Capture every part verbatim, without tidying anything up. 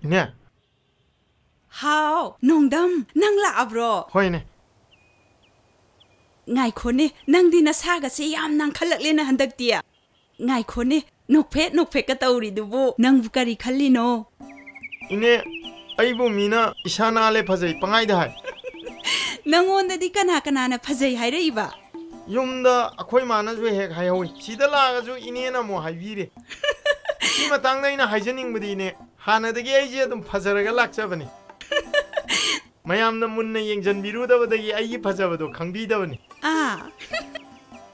ꯏꯅꯦ꯫ ꯍꯥꯎ, ꯅꯣꯡꯗꯝ, ꯅꯪ ꯂꯥꯛꯑꯕ꯭ꯔꯣ? ꯍꯣꯏꯅꯦ꯫ ꯉꯥꯏꯈꯣꯅꯦ, ꯅꯪꯗꯤ ꯅꯁꯥꯒꯁꯦ ꯌꯥꯝ ꯅꯥꯟꯈꯠꯂꯛꯂꯦꯅ ꯍꯟꯗꯛꯇꯤ꯫ ꯉꯥꯏꯈꯣꯅꯦ, ꯅꯣꯛꯐꯦꯠ ꯅꯣꯛꯐꯦꯠꯀ ꯇꯧꯔꯤꯗꯨꯕꯨ ꯅꯪꯕꯨ ꯀꯔꯤ ꯈꯜꯂꯤꯅꯣ? ꯏꯅꯦ, ꯑꯩꯕꯨ ꯃꯤꯅ ꯏꯁꯥ ꯅꯥꯜꯂꯦ ꯐꯖꯩ ꯄꯪꯍꯥꯏꯗ ꯍꯥꯏ꯫ ꯅꯪꯉꯣꯟꯗꯗꯤ ꯀꯅꯥ ꯀꯅꯥꯅ ꯐꯖꯩ ꯍꯥꯏꯔꯛꯏꯕ? ꯌꯨꯝꯗ ꯑꯩꯈꯣꯏ ꯃꯥꯅꯁꯨ ꯍꯦꯛ ꯍꯥꯏꯍꯧꯋꯤ꯫ ꯁꯤꯗ ꯂꯥꯛꯑꯒꯁꯨ ꯏꯅꯦꯅ ꯑꯃꯨꯛ ꯍꯥꯏꯕꯤꯔꯦ꯫ ꯁꯤ ꯃꯇꯥꯡꯗ ꯑꯩꯅ ꯍꯥꯏꯖꯅꯤꯡꯕꯗꯤ, ꯏꯅꯦ, ꯍꯥꯟꯅꯗꯒꯤ ꯑꯩꯁꯦ ꯑꯗꯨꯝ ꯐꯖꯔꯒ ꯂꯥꯛꯆꯕꯅꯤ꯫ ꯃꯌꯥꯝꯅ ꯃꯨꯟꯅ ꯌꯦꯡꯁꯤꯟꯕꯤꯔꯨꯗꯕꯗꯒꯤ ꯑꯩꯒꯤ ꯐꯖꯕꯗꯣ ꯈꯪꯕꯤꯗꯕꯅꯤ꯫ ꯑꯥ꯫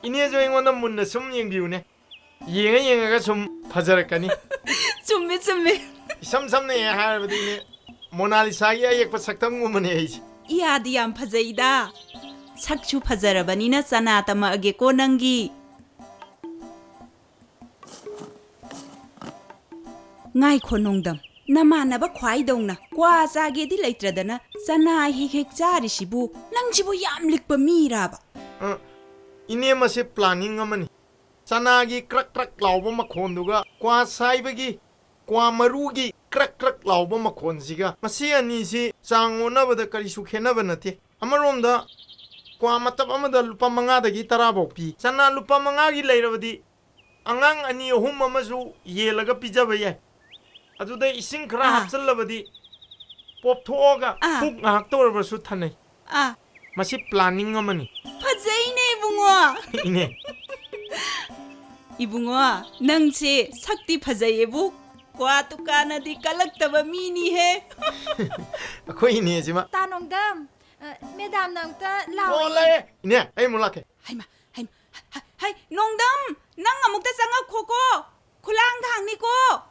ꯏꯅꯦꯁꯨ ꯑꯩꯉꯣꯟꯗ ꯃꯨꯟꯅ ꯁꯨꯝ ꯌꯦꯡꯕꯤꯌꯨꯅꯦ꯫ ꯌꯦꯡꯉ ꯌꯦꯡꯉꯒ ꯁꯨꯝ ꯐꯖꯔꯛꯀꯅꯤ꯫ ꯆꯨꯝꯃꯦ, ꯆꯨꯝꯃꯦ꯫ ꯏꯁꯝ ꯁꯝꯅ ꯍꯦꯛ ꯍꯥꯏꯔꯕꯗ, ꯏꯅꯦ, ꯃꯣꯅꯥꯂꯤꯁꯥꯒꯤ ꯑꯌꯦꯛꯄ ꯁꯛꯇꯝꯒꯨꯝꯕꯅꯦ ꯑꯩꯁꯦ꯫ ꯏꯌꯥꯗꯤ ꯌꯥꯝ ꯐꯖꯩꯗ꯫ ꯁꯛꯁꯨ ꯐꯖꯔꯕꯅꯤꯅ ꯆꯅꯥ ꯇꯝꯃꯛꯑꯒꯦꯀꯣ ꯅꯪꯒꯤ꯫ ꯉꯥꯏꯈꯣ ꯅꯣꯡꯗꯝ, ꯅꯃꯥꯟꯅꯕ ꯈ꯭ꯋꯥꯏꯗꯧꯅ ꯀ꯭ꯋꯥ ꯆꯥꯒꯦꯗꯤ ꯂꯩꯇ꯭ꯔꯗꯅ ꯆꯅꯥ ꯍꯦꯛ ꯍꯦꯛ ꯆꯥꯔꯤꯁꯤꯕꯨ ꯅꯪꯁꯤꯕꯨ ꯌꯥꯝ ꯂꯤꯛꯄ ꯃꯤꯔꯥꯕ? ꯑ, ꯏꯅꯦ, ꯃꯁꯤ planning ꯑꯃꯅꯤ꯫ ꯆꯅꯥꯒꯤ ꯀ꯭ꯔꯛ ꯀ꯭ꯔꯛ ꯂꯥꯎꯕ ꯃꯈꯣꯟꯗꯨꯒ ꯀ꯭ꯋꯥ ꯁꯥꯏꯕꯒꯤ ꯀ꯭ꯋꯥ ꯃꯔꯨꯒꯤ ꯀ꯭ꯔꯛ ꯀ꯭ꯔꯛ ꯂꯥꯎꯕ ꯃꯈꯣꯟꯁꯤꯒ, ꯃꯁꯤ ꯑꯅꯤꯁꯤ ꯆꯥꯡ ꯑꯣꯟꯅꯕꯗ ꯀꯔꯤꯁꯨ ꯈꯦꯠꯅꯕ ꯅꯠꯇꯦ꯫ ꯑꯃꯔꯣꯝꯗ ꯀ꯭ꯋꯥ ꯃꯇꯞ ꯑꯃꯗ ꯂꯨꯄꯥ ꯃꯉꯥꯗꯒꯤ ꯇꯔꯥ ꯐꯥꯎ ꯄꯤ꯫ ꯆꯅꯥ ꯂꯨꯄꯥ ꯃꯉꯥꯒꯤ ꯂꯩꯔꯕꯗꯤ ꯑꯉꯥꯡ ꯑꯅꯤ ꯑꯍꯨꯝ ꯑꯃꯁꯨ ꯌꯦꯜꯂꯒ ꯄꯤꯖꯕ ꯌꯥꯏ꯫ ꯑꯗꯨꯗ ꯏꯁꯤꯡ ꯈꯔ ꯑꯥ꯫ ꯍꯥꯞꯆꯜꯂꯕꯗꯤ ꯄꯣꯞꯊꯣꯛꯑꯒ ꯑꯥ꯫ ꯄꯨꯛ ꯉꯥꯏꯍꯥꯛꯇ ꯑꯣꯏꯔꯕꯁꯨ ꯊꯟꯅꯩ꯫ ꯑꯥ꯫ ꯃꯁꯤ planning ꯑꯃꯅꯤ꯫ ꯐꯖꯩꯅꯦ ꯏꯕꯨꯡꯉꯣ꯫ ꯏꯅꯦ꯫ ꯏꯕꯨꯡꯉꯣ, ꯅꯪꯁꯦ ꯁꯛꯇꯤ ꯐꯖꯩꯌꯦꯕꯨ, ꯀ꯭ꯋꯥ ꯇꯨꯀꯥꯅꯗꯤ ꯀꯜꯂꯛꯇꯕ ꯃꯤꯅꯤꯍꯦ꯫ ꯑꯩꯈꯣꯏ ꯏꯅꯦꯁꯤꯃ꯫ ꯇꯥ ꯅꯣꯡꯗꯝ, ꯑ, ꯃꯦꯗꯥꯝꯅ ꯑꯝꯇ ꯂꯥꯛꯑꯣ꯫ ꯑꯣ, ꯂꯥꯛꯑꯦ꯫ ꯏꯅꯦ, ꯑꯩ ꯑꯃꯨꯛ ꯂꯥꯛꯀꯦ꯫ ꯍꯩꯃ, ꯍꯩꯃ, ꯍꯩ, ꯍꯩ, ꯅꯣꯡꯗꯝ, ꯅꯪ ꯑꯃꯨꯛꯇ ꯆꯪꯉꯛꯈꯣꯀꯣ, ꯈꯨꯂꯥꯡ ꯊꯥꯡꯅꯤꯀꯣ꯫